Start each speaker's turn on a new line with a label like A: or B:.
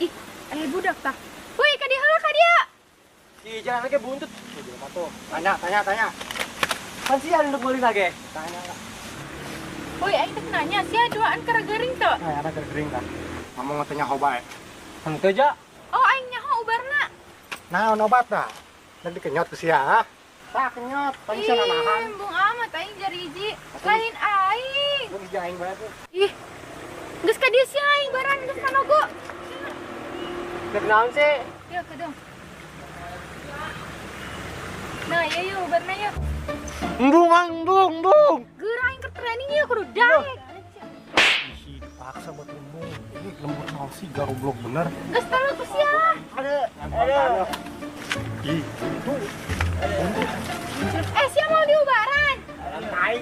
A: Ih, aya budak tah. Woi, ka dieu heula, ka dieu.
B: Di jalan lagi buntut. Tuh, tuh. Tanya, tanya, tanya. Kan sih ada meuli lagi. Tanya lah.
A: Woi, aing teh nanya sia duaan karagering teu?
B: Nah, ada kering kan. Ngomong tanya hoba. Henteu ja.
A: Oh, aing nyaho ubarna.
B: Nah, obat dah. Nanti dikenyot ke sia, ah. Tah kenyot, pan sia nanahan.
A: Ih, embung amat aing jariji. Lain aing.
B: Lu geus aing bae tuh.
A: Ih. Geus ka dieu sia aing baran geus manogo.
B: Dek naon sih?
A: Ya, kedong. Nah, iya yuk, ubarna yuk.
B: Embung, embung, embung.
A: Geura aing keur training ieu kudu daek.
B: Ih, dipaksa buat embung. Ini lembut naon sih, garoblok bener.
A: Geus tahu ku sia.
B: Ada, ada. Ih, itu.
A: Eh, sia mau diubaran.
B: Tai.